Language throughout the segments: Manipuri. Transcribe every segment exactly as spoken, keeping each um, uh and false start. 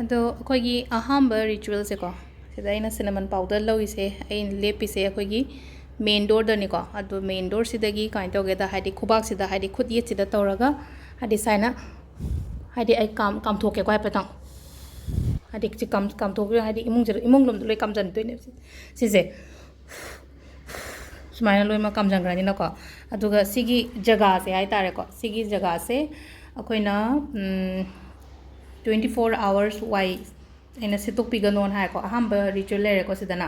ꯑꯗꯣ ꯑꯩꯈꯣꯏꯒꯤ ꯑꯍꯥꯟꯕ ꯔꯤꯆꯨꯋꯦꯜꯁꯦꯀꯣ, ꯁꯤꯗ ꯑꯩꯅ ꯁꯤꯅꯃꯟ ꯄꯥꯎꯗꯔ ꯂꯧꯔꯤꯁꯦ, ꯑꯩꯅ ꯂꯦꯞꯄꯤꯁꯦ ꯑꯩꯈꯣꯏꯒꯤ ꯃꯦꯟ ꯗꯣꯔꯗꯅꯤꯀꯣ꯫ ꯑꯗꯣ ꯃꯦꯟ ꯗꯣꯔꯁꯤꯗꯒꯤ ꯀꯃꯥꯏꯅ ꯇꯧꯒꯦꯗ, ꯍꯥꯏꯗꯤ ꯈꯨꯕꯥꯛꯁꯤꯗ, ꯍꯥꯏꯗꯤ ꯈꯨꯠ ꯌꯦꯠꯁꯤꯗ ꯇꯧꯔꯒ, ꯍꯥꯏꯗꯤ ꯁꯨꯃꯥꯏꯅ, ꯍꯥꯏꯗꯤ ꯑꯩ ꯀꯥꯝ-, ꯀꯥꯝꯊꯣꯛꯀꯦꯀꯣ ꯍꯥꯏꯐꯦꯠꯇꯪ꯫ ꯍꯥꯏꯗꯤ ꯁꯤ ꯀꯥꯝ-, ꯀꯥꯝꯊꯣꯛꯄꯤꯔꯣ, ꯍꯥꯏꯗꯤ ꯏꯃꯨꯡꯁꯤꯗ, ꯏꯃꯨꯡ ꯂꯣꯝꯗ ꯂꯣꯏ ꯀꯥꯝꯖꯟꯗꯣꯏꯅꯦꯕ ꯁꯤ-, ꯁꯤꯁꯦ꯫ ꯁꯨꯃꯥꯏꯅ ꯂꯣꯏꯅꯃꯛ ꯀꯥꯝꯖꯟꯈ꯭ꯔꯅꯤꯅꯀꯣ꯫ ꯑꯗꯨꯒ ꯁꯤꯒꯤ ꯖꯒꯥꯁꯦ ꯍꯥꯏꯇꯥꯔꯦꯀꯣ, ꯁꯤꯒꯤ ꯖꯒꯥꯁꯦ ꯑꯩꯈꯣꯏꯅ, ꯎꯝ, twenty four hours ꯋꯥꯏ ꯑꯩꯅ ꯁꯤꯠꯇꯣꯛꯄꯤꯒꯅꯣꯅ ꯍꯥꯏꯀꯣ꯫ ꯑꯍꯥꯟꯕ ꯔꯤꯆꯨꯋꯦꯜ ꯂꯩꯔꯦꯀꯣ ꯁꯤꯗꯅ꯫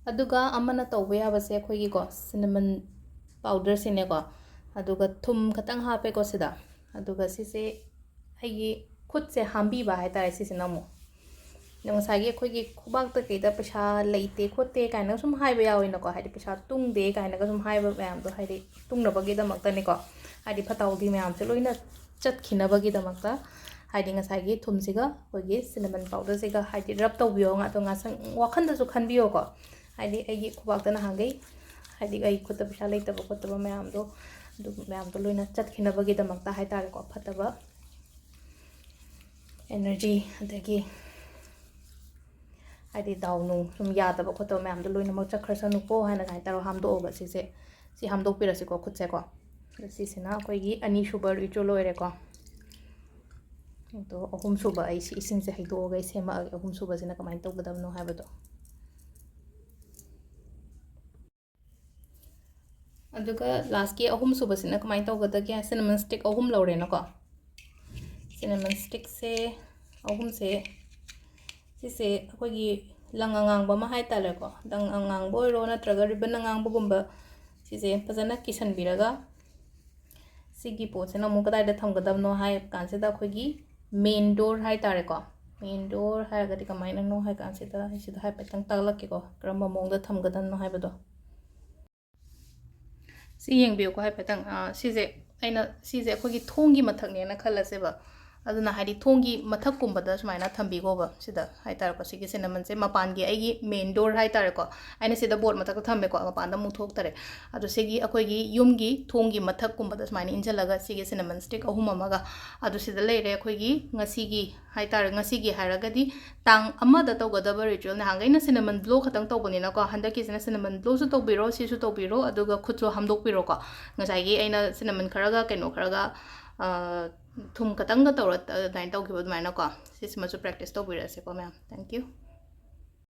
ꯑꯗꯨꯒ ꯑꯃꯅ ꯇꯧꯕ ꯌꯥꯕꯁꯦ ꯑꯩꯈꯣꯏꯒꯤꯀꯣ, ꯁꯤꯅꯃꯟ ꯄꯥꯎꯗꯔꯁꯤꯅꯦꯀꯣ, ꯑꯗꯨꯒ ꯊꯨꯝ ꯈꯇꯪ ꯍꯥꯞꯄꯦꯀꯣ ꯁꯤꯗ꯫ ꯑꯗꯨꯒ ꯁꯤꯁꯦ ꯑꯩꯒꯤ ꯈꯨꯠꯁꯦ ꯍꯥꯝꯕꯤꯕ ꯍꯥꯏꯇꯥꯔꯦ ꯁꯤꯁꯤꯅ ꯑꯃꯨꯛ꯫ ꯑꯗꯣ ꯉꯁꯥꯏꯒꯤ ꯑꯩꯈꯣꯏꯒꯤ ꯈꯨꯕꯥꯛꯇ ꯀꯩꯗ ꯄꯩꯁꯥ ꯂꯩꯇꯦ ꯈꯣꯠꯇꯦ ꯀꯥꯏꯅꯒ ꯁꯨꯝ ꯍꯥꯏꯕ ꯌꯥꯎꯋꯤꯅꯀꯣ, ꯍꯥꯏꯗꯤ ꯄꯩꯁꯥ ꯇꯨꯡꯗꯦ ꯀꯥꯏꯅꯒ ꯁꯨꯝ ꯍꯥꯏꯕ ꯃꯌꯥꯝꯗꯣ, ꯍꯥꯏꯗꯤ ꯇꯨꯡꯅꯕꯒꯤꯗꯃꯛꯇꯅꯤꯀꯣ, ꯍꯥꯏꯗꯤ ꯐꯠꯇ ꯍꯥꯎꯊꯤ ꯃꯌꯥꯝꯁꯦ ꯂꯣꯏꯅ ꯆꯠꯈꯤꯅꯕꯒꯤꯗꯃꯛꯇ, ꯍꯥꯏꯗꯤ ꯉꯁꯥꯏꯒꯤ ꯊꯨꯝꯁꯤꯒ ꯑꯩꯈꯣꯏꯒꯤ ꯁꯤꯅꯃꯟ ꯄꯥꯎꯗꯔꯁꯤꯒ ꯍꯥꯏꯗꯤ ꯔꯕ ꯇꯧꯕꯤꯌꯣ꯫ ꯑꯗꯣ ꯉꯥꯁꯪ ꯋꯥꯈꯟꯗꯁꯨ ꯈꯟꯕꯤꯌꯣꯀꯣ, ꯍꯥꯏꯗꯤ ꯑꯩꯒꯤ ꯈꯨꯕꯥꯛꯇ ꯅꯍꯥꯟꯈꯩ, ꯍꯥꯏꯗꯤ ꯑꯩ ꯈꯨꯠꯇ ꯄꯩꯁꯥ ꯂꯩꯇꯕ ꯈꯣꯠꯇꯕ ꯃꯌꯥꯝꯗꯣ, ꯑꯗꯨ ꯃꯌꯥꯝꯗꯣ ꯂꯣꯏꯅ ꯆꯠꯈꯤꯅꯕꯒꯤꯗꯃꯛꯇ ꯍꯥꯏꯇꯥꯔꯦꯀꯣ, ꯐꯠꯇꯕ ꯑꯦꯅꯔꯖꯤ, ꯑꯗꯒꯤ ꯍꯥꯏꯗꯤ ꯗꯥꯎ ꯅꯨꯡ ꯁꯨꯝ ꯌꯥꯗꯕ ꯈꯣꯠꯇꯕ ꯃꯌꯥꯝꯗꯣ ꯂꯣꯏꯅꯃꯛ ꯆꯠꯈ꯭ꯔꯁꯅꯨꯀꯣ ꯍꯥꯏꯅ ꯀꯃꯥꯏꯅ ꯇꯧꯔꯒ ꯍꯥꯝꯗꯣꯛꯑꯒ ꯁꯤꯁꯦ, ꯁꯤ ꯍꯥꯝꯗꯣꯛꯄꯤꯔꯁꯤꯀꯣ ꯈꯨꯠꯁꯦꯀꯣ꯫ ꯑꯗ ꯁꯤꯁꯤꯅ ꯑꯩꯈꯣꯏꯒꯤ ꯑꯅꯤꯁꯨꯕ ꯔꯤꯆꯨꯋꯦꯜ ꯑꯣꯏꯔꯦꯀꯣ꯫ ꯑꯗꯣ ꯑꯍꯨꯝꯁꯨꯕ ꯑꯩ ꯁꯤ ꯏꯁꯤꯡꯁꯦ ꯍꯩꯗꯣꯛꯑꯒ ꯑꯩ ꯁꯦꯝꯃꯛꯑꯒꯦ, ꯑꯍꯨꯝꯁꯨꯕꯁꯤꯅ ꯀꯃꯥꯏꯅ ꯇꯧꯒꯗꯕꯅꯣ ꯍꯥꯏꯕꯗꯣ꯫ ꯑꯗꯨꯒ ꯂꯥꯁꯀꯤ ꯑꯍꯨꯝꯁꯨꯕꯁꯤꯅ ꯀꯃꯥꯏꯅ ꯇꯧꯒꯗꯒꯦ? ꯁꯤꯅꯃꯟ ꯁ꯭ꯇꯤꯛ ꯑꯍꯨꯝ ꯂꯧꯔꯦꯅꯀꯣ꯫ ꯁꯤꯅꯃꯟ ꯁ꯭ꯇꯤꯛꯁꯦ ꯑꯍꯨꯝꯁꯦ, ꯁꯤꯁꯦ ꯑꯩꯈꯣꯏꯒꯤ ꯂꯪ ꯑꯉꯥꯡꯕ ꯑꯃ ꯍꯥꯏꯇꯥꯔꯦꯀꯣ, ꯂꯪ ꯑꯉꯥꯡꯕ ꯑꯣꯏꯔꯣ ꯅꯠꯇ꯭ꯔꯒ ꯔꯤꯕꯟ ꯑꯉꯥꯡꯕꯒꯨꯝꯕ, ꯁꯤꯁꯦ ꯐꯖꯅ ꯀꯤꯁꯟꯕꯤꯔꯒ, ꯁꯤꯒꯤ ꯄꯣꯠꯁꯤꯅ ꯑꯃꯨꯛ ꯀꯗꯥꯏꯗ ꯊꯝꯒꯗꯕꯅꯣ ꯍꯥꯏ ꯀꯥꯟꯁꯤꯗ, ꯑꯩꯈꯣꯏꯒꯤ ꯃꯦꯟ ꯗꯣꯔ ꯍꯥꯏꯇꯥꯔꯦꯀꯣ꯫ ꯃꯦꯟ ꯗꯣꯔ ꯍꯥꯏꯔꯒꯗꯤ ꯀꯃꯥꯏꯅꯅꯣ ꯍꯥꯏ ꯀꯥꯟꯁꯤꯗ, ꯑꯩ ꯁꯤꯗ ꯍꯥꯏꯐꯦꯠꯇꯪ ꯇꯥꯛꯂꯛꯀꯦꯀꯣ, ꯀꯔꯝꯕ ꯃꯑꯣꯡꯗ ꯊꯝꯒꯗꯕꯅꯣ ꯍꯥꯏꯕꯗꯣ꯫ ꯁꯤ ꯌꯦꯡꯕꯤꯌꯨꯀꯣ ꯍꯥꯏꯐꯦꯠꯇꯪ꯫ ꯑꯥ, ꯁꯤꯁꯦ ꯑꯩꯅ, ꯁꯤꯁꯦ ꯑꯩꯈꯣꯏꯒꯤ ꯊꯣꯡꯒꯤ ꯃꯊꯛꯅꯦꯅ ꯈꯜꯂꯁꯦꯕ꯫ ꯑꯗꯨꯅ ꯍꯥꯏꯗꯤ ꯊꯣꯡꯒꯤ ꯃꯊꯛꯀꯨꯝꯕꯗ ꯁꯨꯃꯥꯏꯅ ꯊꯝꯕꯤꯈꯣꯕ, ꯁꯤꯗ ꯍꯥꯏꯇꯥꯔꯦꯀꯣ, ꯁꯤꯒꯤ ꯁꯤꯅꯃꯟꯁꯦ ꯃꯄꯥꯟꯒꯤ ꯑꯩꯒꯤ ꯃꯦꯟ ꯗꯣꯔ ꯍꯥꯏꯇꯥꯔꯦꯀꯣ, ꯑꯩꯅ ꯁꯤꯗ ꯕꯣꯔꯗ ꯃꯊꯛꯇ ꯊꯝꯃꯦꯀꯣ, ꯃꯄꯥꯟꯗ ꯑꯃꯨꯛ ꯊꯣꯛꯇꯔꯦ꯫ ꯑꯗꯣ ꯁꯤꯒꯤ ꯑꯩꯈꯣꯏꯒꯤ ꯌꯨꯝꯒꯤ ꯊꯣꯡꯒꯤ ꯃꯊꯛꯀꯨꯝꯕꯗ ꯁꯨꯃꯥꯏꯅ ꯏꯟꯁꯤꯜꯂꯒ ꯁꯤꯒꯤ ꯁꯤꯅꯃꯟ ꯁ꯭ꯇꯤꯛ ꯑꯍꯨꯝ ꯑꯃꯒ, ꯑꯗꯣ ꯁꯤꯗ ꯂꯩꯔꯦ ꯑꯩꯈꯣꯏꯒꯤ ꯉꯁꯤꯒꯤ ꯍꯥꯏꯇꯥꯔꯦ, ꯉꯁꯤꯒꯤ ꯍꯥꯏꯔꯒꯗꯤ ꯇꯥꯡ ꯑꯃꯗ ꯇꯧꯒꯗꯕ ꯔꯤꯆꯨꯋꯦꯜꯅꯦ꯫ ꯅꯍꯥꯟꯈꯩꯅ ꯁꯤꯅꯃꯟ ꯕ꯭ꯂꯣ ꯈꯛꯇꯪ ꯇꯧꯕꯅꯤꯅꯀꯣ, ꯍꯟꯗꯛꯀꯤꯁꯤꯅ ꯁꯤꯅꯃꯟ ꯕ꯭ꯂꯣꯁꯨ ꯇꯧꯕꯤꯔꯣ, ꯁꯤꯁꯨ ꯇꯧꯕꯤꯔꯣ, ꯑꯗꯨꯒ ꯈꯨꯠꯁꯨ ꯍꯥꯝꯗꯣꯛꯄꯤꯔꯣꯀꯣ꯫ ꯉꯁꯥꯏꯒꯤ ꯑꯩꯅ ꯁꯤꯅꯃꯟ ꯈꯔꯒ ꯀꯩꯅꯣ ꯈꯔꯒ, ꯑ, ꯊꯨꯝ ꯈꯛꯇꯪꯒ ꯇꯧꯔ ꯑꯗꯨꯃꯥꯏꯅ ꯇꯧꯈꯤꯕ ꯑꯗꯨꯃꯥꯏꯅꯀꯣ꯫ ꯁꯤꯁꯤꯃꯁꯨ ꯄ꯭ꯔꯦꯛꯇꯤꯁ ꯇꯧꯕꯤꯔꯁꯦꯀꯣ ꯃꯌꯥꯝ꯫ Thank you꯫